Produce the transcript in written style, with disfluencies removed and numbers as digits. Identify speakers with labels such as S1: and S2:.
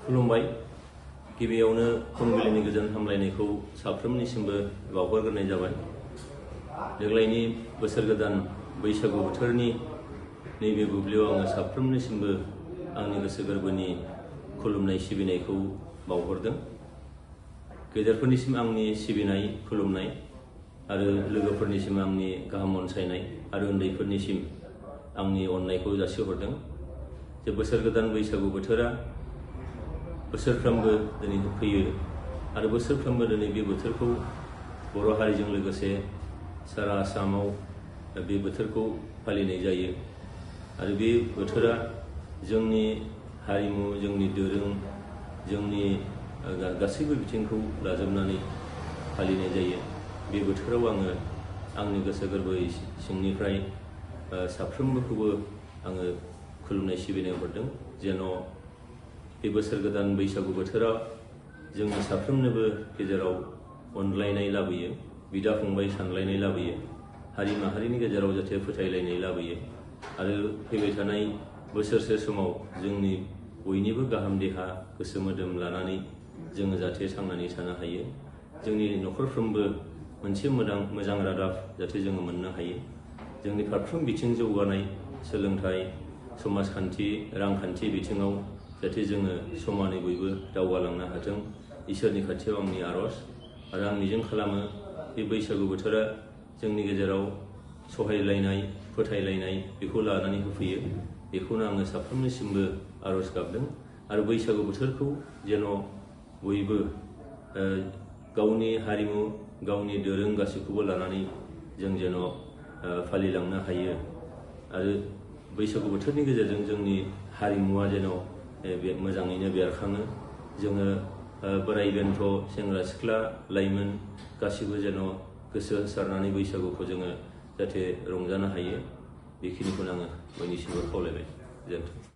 S1: खुलुमबाय। गिबियावनो फुंबिलिनि गोजोन हामलायनायखौ साफ्रोमनिसिमबो बावहरग्रोनाय जाबाय। देग्लायनि बोसोर गोदान बैसागु बोथोरनि नैबे बुब्लियाव आङो साफ्रोमनिसिमबो आंनि गोसो गोरबोनि खुलुमनाय सिबिनायखौ बावहरदों। गेदेरफोरनिसिम आंनि सिबिनाय खुलुमनाय आरो लोगोफोरनिसिम आंनि गाहाम अनसायनाय आरो उन्दैफोरनिसिम आंनि अननायखौ जासिहरदों। जे बोसोर गोदान बैसागु बोथोरा बोसोरफ्रोमबो दिनै फैयो आरो बोसोरफ्रोमबो दिनै बे बोथोरखौ बर' हारिजों लोगोसे सारा आसामाव बे बोथोरखौ फालिनाय जायो आरो बे बोथोरा जोंनि हारिमु, जोंनि दोरों, जोंनि गासैबो बिथिंखौ लाजोबनानै फालिनाय जायो। बे बोथोराव आङो आंनि गोसो गोरबो सिंनिफ्राय साफ्रोमबोखौबो आङो खुलुमनाय सिबिनाय हरदों। जेन' बे बोसोर गोदान बैसागु बोथोरा जोंनि साफ्रोमनोबो गेजेराव अनलायनाय लाबोयो, बिदा फंबाय सानलायनाय लाबोयो, हारि माहारिनि गेजेराव जाहाथे फोथायलायनाय लाबोयो आरो फैबाय थानाय बोसोरसे समाव जोंनि बयनिबो गाहाम देहा गोसो मोदोम लानानै जोङो जाहाथे थांनानै थानो हायो। जोंनि न'खरफ्रोमबो मोनसे मोजां रादाब जाहाथे जोङो मोननो हायो। जोंनि फारफ्रोम बिथिं जौगानाय, सोलोंथाइ, समाजखान्थि, रांखान्थि बिथिङाव जाहाथे जोङो समानै बयबो दावगालांनो हाथों, इसोरनि खाथियाव आंनि आर'ज आरो आं मिजिं खालामो बे बैसागु बोथोरा जोंनि गेजेराव सहायलायनाय, फोथायलायनाय बेखौ लानानै होफैयो। बेखौनो आङो साफ्रोमनिसिमबो आर'ज गाबदों आरो बैसागु बोथोरखौ जेन' बयबो गावनि हारिमु, गावनि दोरों गासैखौबो लानानै जों जेन' फालिलांनो हायो आरो बैसागु बोथोरनि गेजेरजों जोंनि हारिमुवा जेन' मोजाङैनो बेरखाङो। जोङो बोराय बेन्थ', सेंग्रा सिख्ला, लाइमोन गासिबो जेन' गोसो होसारनानै बैसागुखौ जोङो जाहाथे रंजानो हायो। बेखिनिखौनो आङो बयनिसिमबो खावलायबाय। गोजोन्थों।